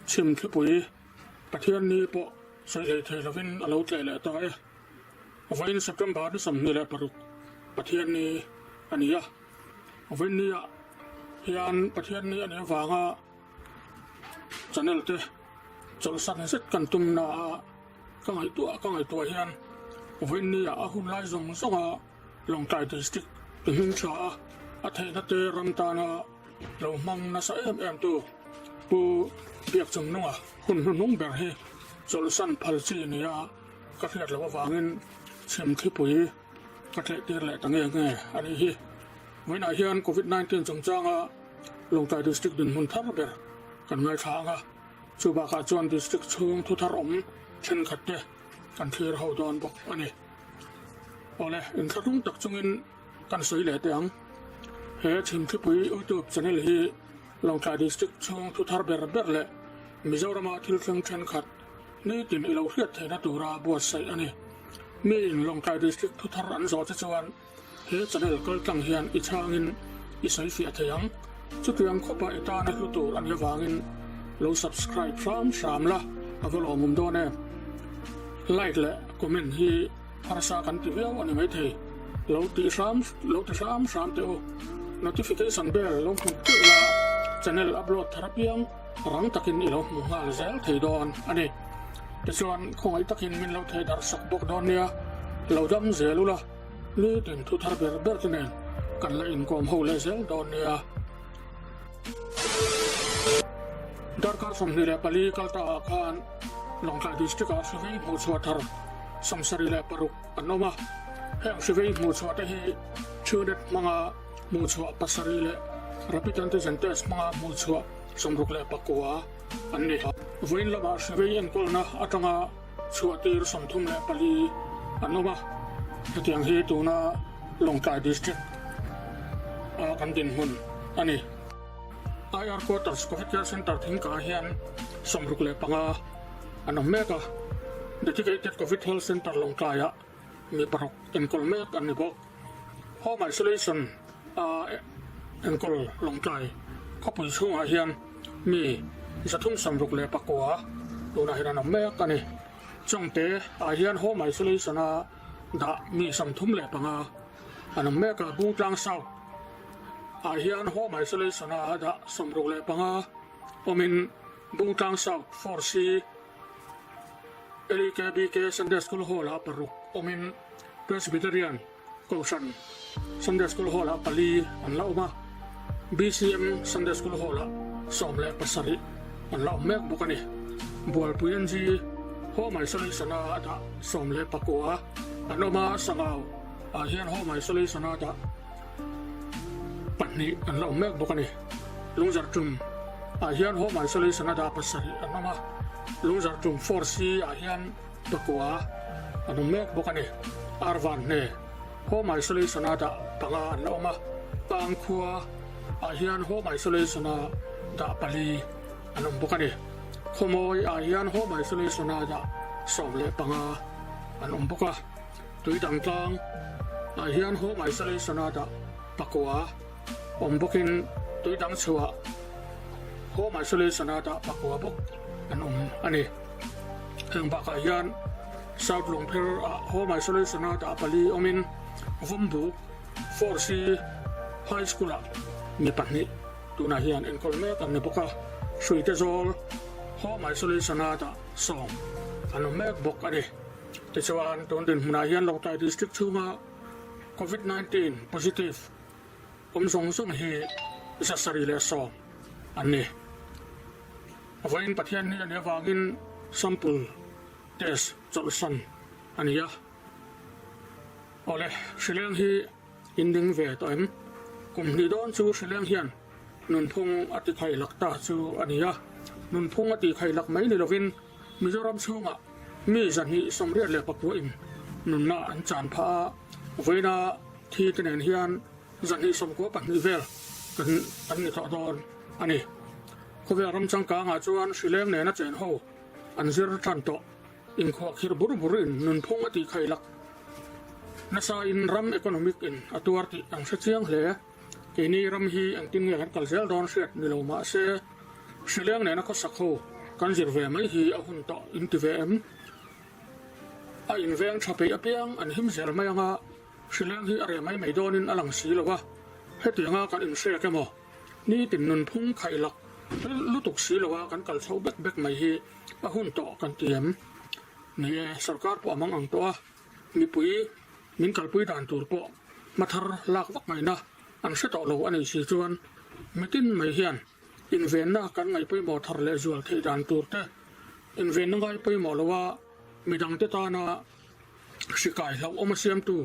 Chhim thlipui Pathianni pawh sawi hlei thei lovin a lo tleh leh ta e. Vawiin September ni 26 Pathianni a ni a. Vawiinniah hian Pathianni a nih avanga channel te chawlhsan zet kan tum na a ka ngaihtuah ka ngaihtuah hian vawiinniah a hun lai zawng zawnga Lawngtlai District ti hming tha a a theihna te ram tana lo hmang nasa em em tu Pu Biakchungnunga hun hnuhnung ber hi chawlhsan phal chi nia ka hriat loh avangin chhimthlipui ka tlehtir leh ta nge nge a nih hi. Vawiinah hian Covid 19 chungchanga Lawngtlai District dinhmun thar ber kan ngaithla ang a, chu bakah chuan District chhung thu thar awm thenkhat te kan thlir ho dawn bawk a ni. Awle, inthlahrung tak chungin kan sawi leh teh ang. He Chhimthlipui YouTube channel hi Lawngtlai District chhung thu thar ber ber leh Mizorama thil thleng thenkhat nitin i lo hriat theihna tura buatsaih a ni. Miin Lawngtlai District thu thar an zawh che chuan He channel kal tlang hian i chhangin i sawi fiah thei ang. Chutiang khawpa i tana hlu tur a nih avangin lo subscribe hram hram la, a va lawmawm dawn em. Like leh comment hi harsa kan ti viau a ni maithei. Lo ti hram lo ti hram hram teh u. Notification bell lo hmu teuh la, channel upload thar apiang rang takin i lo hmu nghal zel thei dawn a ni. Tichuan khawngaih takin min lo thei darh sak bawk dawn nia, lo dam zel ula. Ni tin thu thar ber ber te nen kan la inkawm ho leh zel dawn nia. Darkar 24 kal ta ah khan Lawngtlai District ah hrivei hmuhchhuah thar 76 an awm a. Heng hrivei hmuhchhuah te hi Truenat hmanga hmuhchhuah pasarih leh Rapid Antigen Test hmanga hmuhchhuah 69 an ni. Vawiin lamah hrivei enkawlna atanga Chhuahtir 34 an awm a, hetiang hi tuna Lawngtlai District a kan dinhmun a ni. IR Quarters Covid Care Centre Thingka hian 65 an awm mek a, Dedicated Covid Health Centre Lawngtlaiah mi paruk enkawl mek an ni bawk. Home Isolation a enkawl Lawngtlai khawpui chhungah hian mi 369 tunah hian an awm mek a ni. Chawngte ah hian Home Isolation a dah mi 35 an awm mek a, Bungtlang South ah hian Home Isolation a dah 65 awmin Bungtlang South 4C LEKBK Sunday School Hall ah paruk awmin Presbyterian Kohhran Sunday School Hall ah pali an la awm a, BCM Sunday School Hall ah 17 an la awm mek bawk a ni. Bualpui NG Home Isolation a dah 19 an awm a, Sangau ah hian Home Isolation a dah pahnih an la awm mek bawk a ni. Lungzarhtum ah hian Home Isolation a dah pasarih an awm a, Lungzarhtum 4C ah hian pakua an awm mek bawk a ni. Arvan hne Home Isolation a dah panga an la awm a, Pangkhua ah hian Home Isolation a dah pali an awm bawk a ni. Khawmawi ah hian Home Isolation a dah 15 an awm bawk a, Tuidangtlang ah hian Home Isolation a dah pakua awm bawkin tui dang chhuah Home Isolation a dah pakua bawk an awm a ni. Heng bakah hian South Lungpher ah Home Isolation a dah pali awmin Vawmbuk 4C High School ah mi pahnih tunah hian enkawl mek an ni bawk a, Hruite Zawl Home Isolation a dah sawm an awm mek bawk a ni. Tichuan tun dinhmunah hian Lawngtlai District chhunga Covid 19 positive awm zawng zawng hi 710 an ni. Vawiin Pathian hi a nih avangin sample test chawlhsan a ni a. Awle, hrileng hi in ding ve tawh em? Kum hnih dawn chu hrileng hian nunphung a ti khailak ta chu a ni a. Nunphung a ti khailak mai ni lovin Mizoram chhungah mi 289 in nunna an chan phah a, vawiina thi te nen hian 292 vel kan an ni tawh dawn a ni. Khawvel ram changkangah chuan hrileng nena chen ho an zir tan tawh. Inkhuahkhir bur bur in nunphung a tih khailak nasa in ram economic in a tuar tih an hre chiang hle. Keini ram hi engtin nge kan kal zel dawn hriat ni lo mah se, hrileng nena khawsak ho. kan zir ve mai hi a hun tawh in ti ve em? A inveng tha peih apiang an him zel mai anga hrileng hi a reh mai mai dawnin a lang si lo a, hetianga kan inhrek emaw nitin nunphung khaih lak lutuk si lo a kan kal chho bek bek mai hi a hun tawh kan ti em? Ni e, sorkar pawh a mang ang tawh a, mipui min kalpui dan tur pawh hmathar lak vak ngaihna an hre tawh lo a nih si chuan mitin mai hian invenna kan ngaih pawimawh thar leh zual theih dan tur te, invenna ngai pawimawh loa midangte tana hri kai hlauhawm a siamtu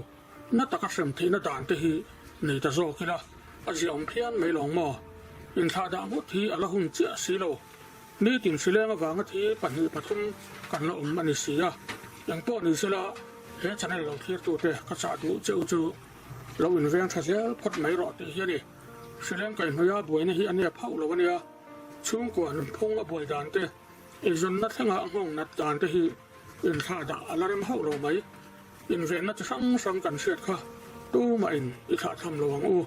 na taka hrem theihna dan te hi nei ta zawk ila a ziaawm phian mai lawng maw? Inthlahdah ngawt hi a la hun chiah si lo. Nitin hrileng avanga thi 2, 3 kan la awm a ni si a, engpawh ni sela he channel lo thlirtute ka chah duh che u chu lo inveng tha zel phawt mai rawh tih hi a ni. Hrileng kaihhnawih a buaina hi a nep hauh lo a nia, chhungkua nunphung a buai dan te, eizawnna thlenga a nghawng nat dan te hi inthlah dah a la rem hauh lo mai. Invenna chi hrang hrang kan hriat kha tumahin i thlah tham lo ang u.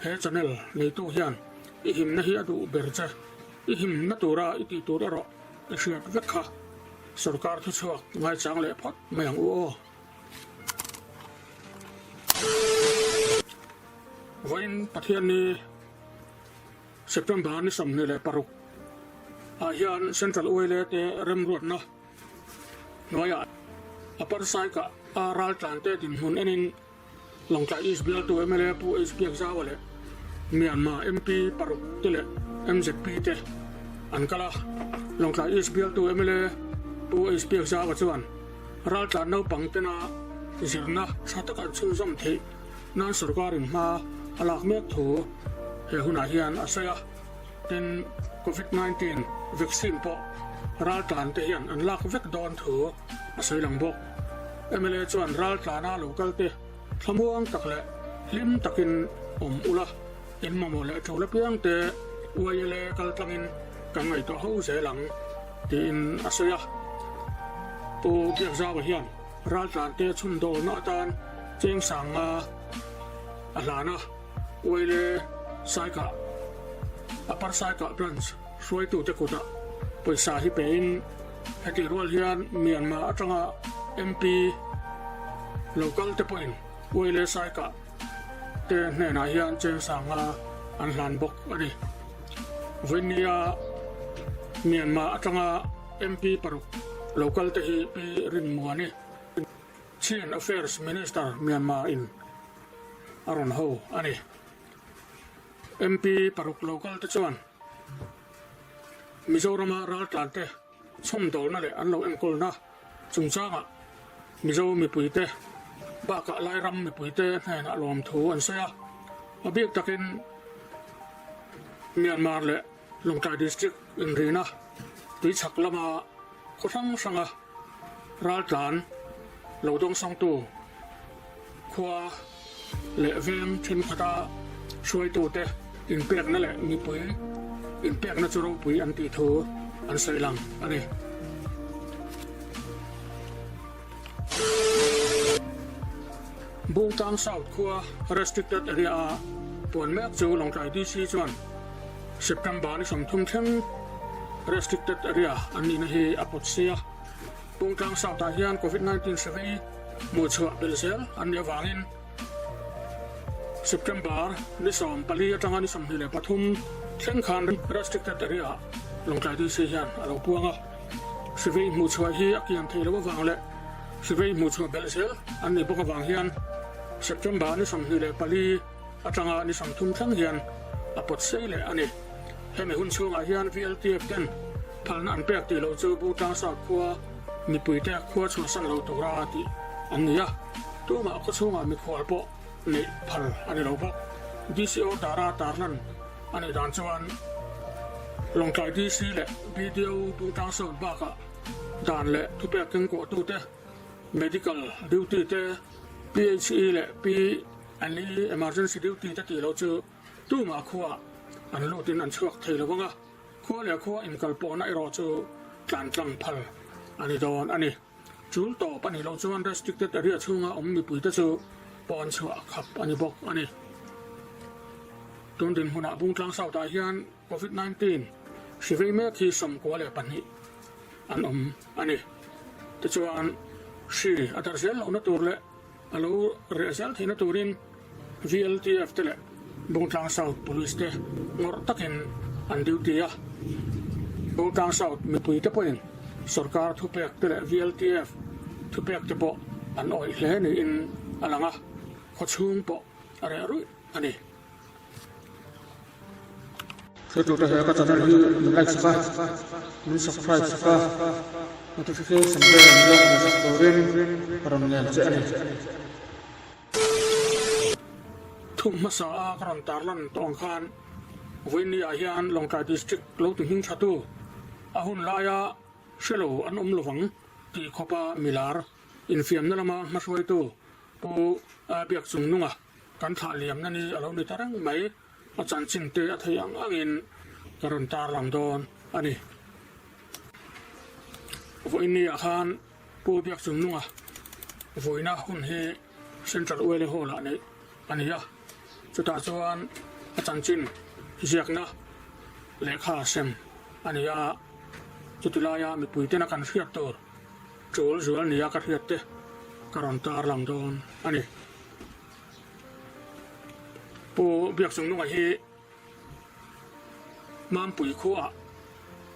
He channel neitu hian i himna hi a duh ber che. I himna tura i tih tur erawh i hriat vek kha. Sorkar thuchhuak ngaichang leh phawt mai ang u aw. Vawiin Pathianni September ni 26 ah hian Central Oile te remruatna hnuaiah Upper Saikah a raltlan te dinhmun enin Lawngtlai East bialtu mla Pu H Biakzaua leh Myanmar MP paruk te leh MZP te an kal a. Lawngtlai East bialtu mla Pu H Biakzaua chuan raltlan naupang tena zirna tha taka an chhunzawm theih nan sorkarin hma a lak mek thu he hunah hian a sawi a. Tin, Covid 19 vaccine pawh raltlan te hian an lak vek dawn thu a sawi lang bawk. Mla chuan raltlana lo kal te thlamuang tak leh hlim takin awm ula, in mamawh leh tul apiang te YLA kal tlangin kan ngaihtuah ho zel ang tiin a sawi a. Pu Biakzaua hian raltlan te chhumdawlna atan cheng sanga a hlan a, YLA Saikah Upper Saikah Branch hruaitute kutah pawisa hi pein Hetih rual hian Myanmar atanga MP lo kal te pawhin Uaile Saikah te hnenah hian cheng sanga an hlan bawk a ni. Vawinia Myanmar atanga MP paruk lo kal te hi Pi Rinmuani, Chin Affairs Minister Myanmar in a rawn ho a ni. MP paruk lo kal te chuan Mizorama raltlante chhawmdawlna leh an lo enkawlna chungchangah Mizo mipuite bakah Lairam mipuite hnenah lawmthu an sawi a. A bik takin Myanmar leh Lawngtlai District inrina tuichhak lama khaw hrang hranga raltlan lo dawngsawngtu khua leh veng thenkhat-a hruaitute inpekna leh mipui inpekna chu ropui an tih thu an sawi lang a ni. Bungtlang South khua Restricted Area-a puan mek chu Lawngtlai DC chuan September ni 30 thleng Restricted Area an nihna hi a pawt si a. Bungtlang South-ah hian Covid 19 hri vei hmuhchhuah belh zel an nih avangin September ni 14 atanga ni 23 thleng khan Restricted Area-ah Lawngtlai DC hian a lo puang a. Hri vei hmuhchhuah hi a kiam theih loh avang leh hri vei hmuhchhuah belh zel an nih bawk avang hian September ni 24 atanga ni 30 thleng hian a pawt sei leh a ni. Hemi hun chhungah hian VLTF ten phalna an pek tih loh chu Butlang South khua mipuite khua chhuahsan lo tura tih an ni a, tumah khaw chhungah mikhual pawh neih phal a ni lo bawk. DCO Dara tarlan a nih dan chuan Lawngtlai DC leh BDO Butlang South bakah dan leh thupek kengkawhtute, Medical duty te, PHE leh P&E Emergency duty te tih loh chu Tumah khua an lutin an chhuak thei lo vang a, khua leh khua inkal pawhna erawh chu tlan tlang phal a ni dawn a ni. Chul tawp a nih loh chuan restricted area chhunga awm mipuite chu pawn chhuah khap a ni bawk a ni. Tun dinhmunah Bungtlang South-ah hian Covid 19. Hri vei mek hi 92 an awm a ni. Tichuan, hri a darh zel lohna tur leh a lo reh zel theihna turin VLTF te leh Bungtlang South Police te ngawrh takin an duty a. Bungtlang South mipui te pawhin sorkar thupek te leh VLTF thupek te pawh an awih hle niin a lang a, khawchhung pawh a reh ruih a ni. Hretute he ka channel hi min like sak a, min subscribe sak a, notification bell min lo hmu sak turin ka rawn ngen che a ni. Thu hmasa a ka rawn tarlan tawh ang khan vawiin ah hian Lawngtlai District lo ti hming thatu a hun laia hre lo an awm lovang tih khawpa milar infiamna lama hmahruaitu Pu Biakchungnunga Kan thlah liamna ni a lo ni ta reng mai, a chanchin te a theih ang angin ka rawn tarlang dawn a ni. Vawiin ni ah khan Pu Biakchungnunga vawiina hun hi Central Uele Hall ah neih a ni a, chutah chuan a chanchin ziakna lehkha sem a ni a, chuti laia mipui tena kan hriat tur tul zual nia ka hriat te ka rawn tarlang dawn a ni. Pu Biakchungnunga hi Mampui khuaah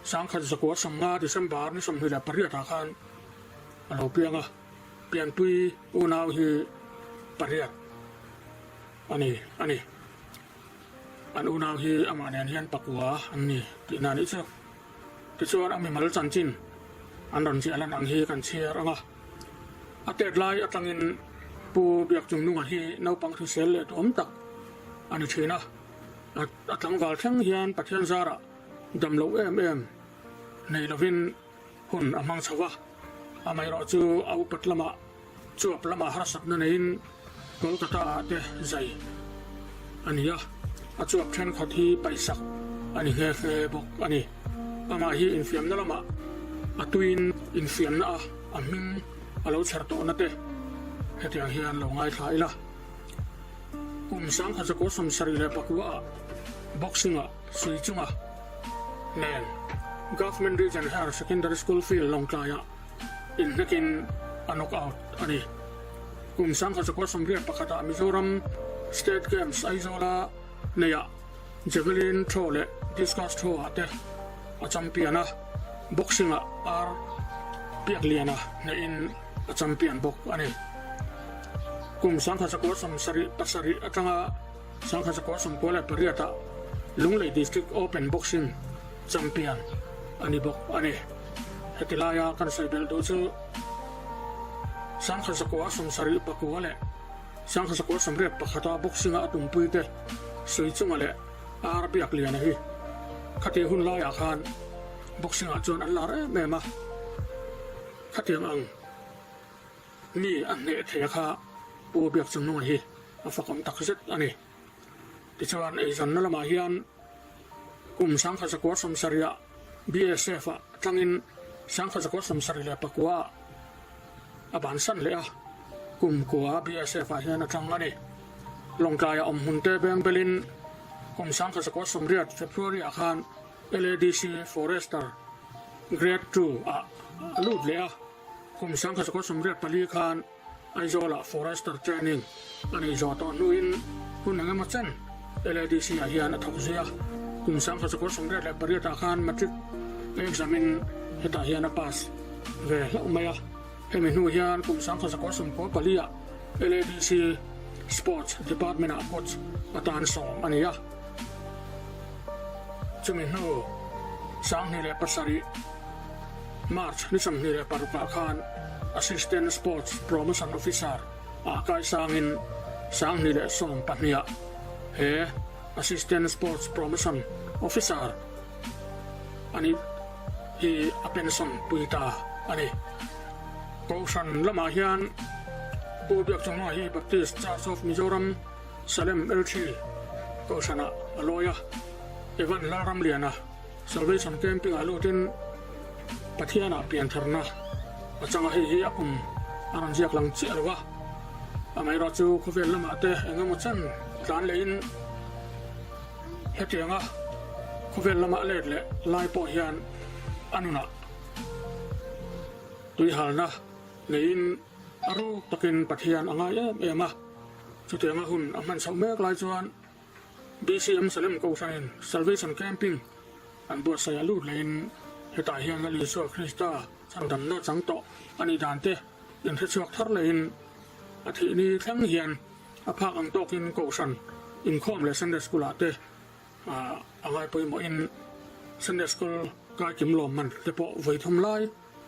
1950 December ni 28 ah khan a lo piang a, pianpui unau hi pariat a ni a ni. An unau hi amah nen hian pakua an ni tihna a nih chu. Tichuan a mimal chanchin an rawn ziah lan ang hi kan chhiar ang a. A tet lai atangin Pu Biakchungnunga hi naupang hrisel leh duhawm tak a ni thin a. A tlangval thleng hian Pathian zarah dam loh em em nei lovin hun a hmang chho va. Amaherawh chu a upat lamah chuap lamah harsatna neiin Kolkata ah te zai a ni a, a chuap thenkhat hi paihsak a ni nghe nghe bawk a ni. Amah hi infiamna lamah a tuiin infiamna a a hming a lo chher tawhna te hetiang hian lo ngaithla ila. Kum 1974 ah boxing ah sui chunga nen Government Region Higher Secondary School field Lawngtlai ah inhnekin a knock out a ni. Kum 1981 ah Mizoram State Games Aizawla neihah Javelin throw leh Discus throw ah te a champion a, boxing ah ar Piakliana hnehin a champion bawk a ni. Kum 1977 atanga 1998 ah Lunglei District Open Boxing Champion a ni bawk a ni. Heti laia kan sawi belh duh chu 1979 leh 1981 a boxing a a tumpui te sawi chunga leh ar Biakliana hi khati hun laiah khan boxing ah chuan an lar em em a, khatiang ang mi a hneh thei a kha Pu Biakchungnunga hi a fakawm takzet a ni. Tichuan eizawnna lamah hian kum 1970 ah BSF ah tlangin 1974 ah a bansan leh a, kum kua BSF ah hian a tlang a ni. Lawngtlaiah awmhmun te beng belin kum 1980 February ah khan LADC Forester Grade Two ah a lut leh a, kum 1984 khan Aizawlah Forester Training a nei zawh tawh hnuin hun eng emaw chen LADC ah hian a thawk zui a. Kum 1988 ah khan Matric exam in hetah hian a pass ve hlauh mai a. Hemi hnu hian kum 1994 ah LADC Sports Department ah coach atan sawm a ni a. Chumi hnu 2007 March ni 26 ah khan Assistant Sports Promotion Officer ah kaisangin 2012 ah he Assistant Sports Promotion Officer a nih hi a pension pui ta a ni. Kohhran lamah hian Pu Biakchunga hi Baptist Church of Mizoram Salem LT Kohhranah a lawi a, Evan Lalramliana Salvation Camping ah lutin Pathianah piantharna a chang a, hei hi a kum a rawn ziak lang chiah lo a, amaherawh chu khawvel lamah te eng emaw chen tlan lehin hetianga. Khawvel lama a let leh lai pawh hian a nunah tuihalna neiin a ruk takin Pathian a ngai em em a. Chutianga hun a hman chhoh mek lai chuan BCM Salem Kohhranin Salvation Camping an buatsaih a lut lehin hetah hian Lal Isua Krista chhandamna chang tawh a nih dan te inhrechhuak thar lehin a thih ni thleng hian a phak ang tawkin Kohhran inkhawm leh Sunday School ah te a ngai pawimawhin Sunday School kaikim lawmman te pawh vawi thum lai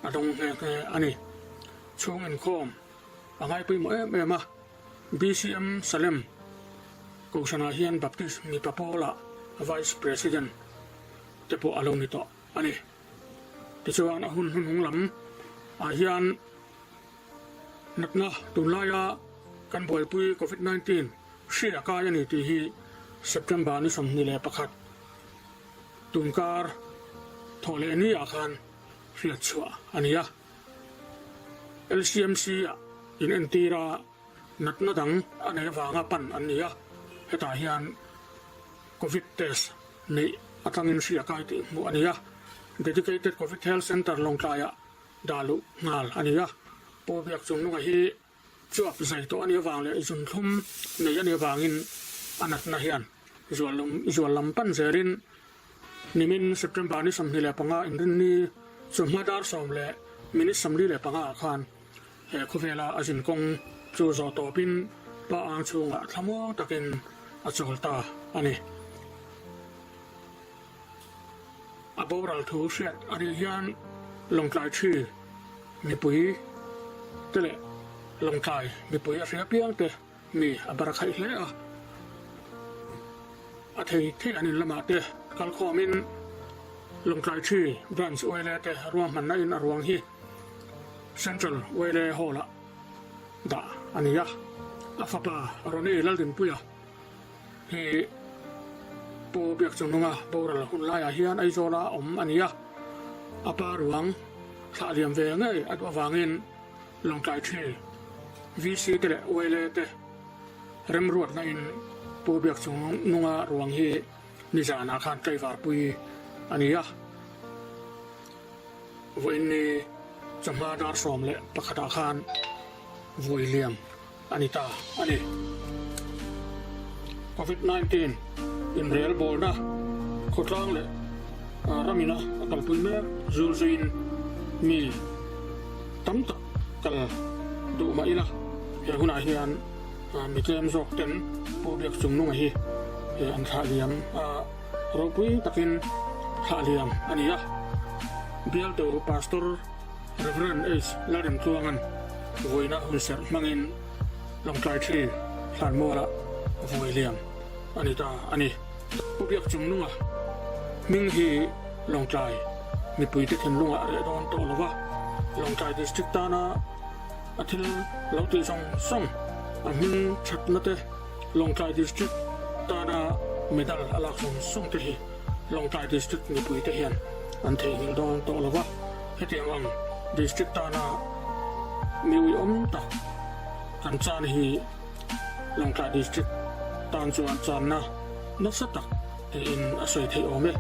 a dawng nghe nghe a ni. Chhung inkhawm a ngai pawimawh em em a, BCM Salem Kohhranah hian Baptist mipa pawlah Vice President te pawh a lo ni tawh a ni. Tichuan a hun hnuhnung lam ah hian natna tunlaia kan buaipui Covid 19 hri a kai a ni tih hi September ni 21 tunkar thawh leh ni ah khan hriat chhuah a ni a. LCMC ah in entir a natna dang a nei avanga pan an ni a, hetah hian Covid test neih atangin hri a kai tih hmuh a ni a. Dedicated Covid Health Centre Lawngtlaiah dah luh nghal a ni a. Pu Biakchungnunga hi chuap zai tawh a nih avang leh zunthlum nei a nih avangin a natna hian zual lam pan zelin nimin September ni 25 inrinni chawhma dar 10 leh minute 45 ah khan he khawvela a zinkawng chu zawh tawpin pa ang chhungah thlamuang takin a chawl ta a ni. A boral thu hriat a nih hian Lawngtlai ṭhi mipui te leh Lawngtlai mipui a hria piang te mi a bar khaih hle a. A thei thei an in lamah te kalkhawmin Lawngtlai ṭhi Branch Uaile te ruahmanna in a ruang hi Central Uaile Hall-ah dah a ni a. A fapa Ronnie Laldinpuia Hi Pu Biakchungnunga boral hun laiah hian Aizawla awm a ni a, a pa ruang thlah liam ve ngei a duh avangin Lawngtlai Ṭhi VC te leh YLA te remruatna in Pu Biakchungnunga ruang hi nizanah khan tlaivarpui a ni a. Vawiin ni chawhma dar 11 ah khan vawi liam a ni ta a ni. Covid 19 inrel bawlna khawtlang leh ramina a kalpui mek zul zuiin mi tam tak kal duh mah ila he hunah hian mi tlem zawk ten Pu Biakchungnunga hi an thlah liam a ropui takin thlah liam a ni a. Bialtu Pastor Rev. H. Lalremtluanga'n vawiina hunserh hmangin Lawngtlai Ṭhi Hlanmualah vawi liam a ni ta a ni. Pu Biakchungnunga hming hi Lawngtlai mipuite thinlungah a reh dawn tawh lo va, Lawngtlai District tana a thil lo tih zawng zawng a hming thatna te, Lawngtlai District tana medal a lak zawng zawng te hi Lawngtlai District mipuite hian an theihnghilh dawn tawh lo va. Hetiang ang District tana mi uiawm tak kan chan hi Lawngtlai District tan chuan channa nasa tak tiin a sawi theih awm e.